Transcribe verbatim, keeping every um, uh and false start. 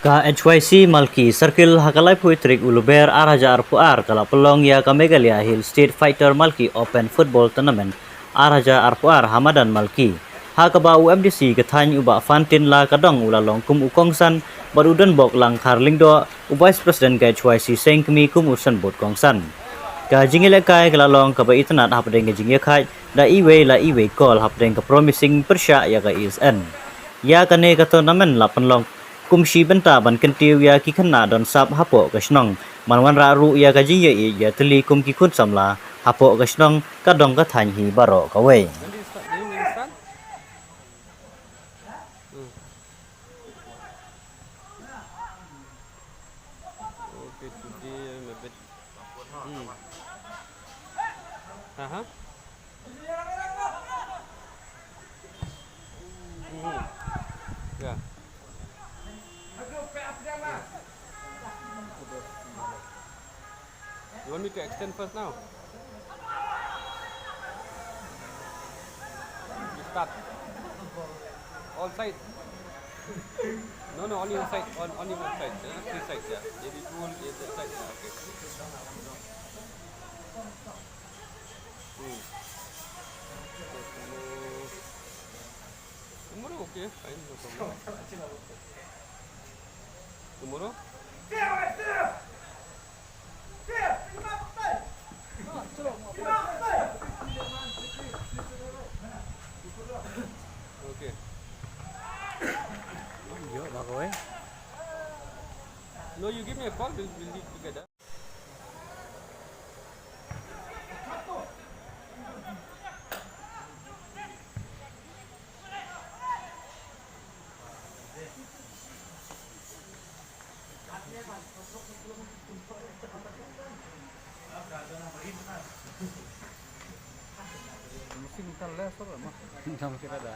Ka H Y C Malki Circle ha ka laiphew tarik u Lber ar hajar arphew ar ka la pynlong ïa ka Meghalaya Hill State Fighter Malki Open Football Tournament ar hajar arphew ar ha madan Malki. Ha kaba u M D C ka thaiñ u Bah Fantin La Kadong u la long kum u kongsan bad u Donbok Langkhar Lyngdoh u Vice President ka H Y C Seng Kmie kum u synbud kongsan. Ka jingïalehkai ka la long kaba itynnad hapdeng ka jingïakhaid da iwei la iwei kol hapdeng ka promising pyrshah ïa ka E S N. Ïa kane ka tournament la pynlong kum shi bynta ban kyntiew ïa ki khynnah don sap hapoh ka shnong ban wanrah ruh ïa ka jingïaieit ïatylli kum ki khun samla hapoh ka shnong, ka dong ka thaiñ hi baroh kawei. Hmm. Okay, today I'm a bit. Hmm. Uh-huh. Mm-hmm. Yeah. You want me to extend first now? You start. All side. No, no, only one side. On, only one side. Yeah? Three sides, yeah. Maybe two, yeah, that side. Yeah, okay. Hmm. So, tomorrow, tomorrow, okay, fine, no problem. Tomorrow? Okay. Yo, bago eh. No, you give me a call, we'll, we'll leave together. Mesti minta les apa, Mas? Minta mesti ada.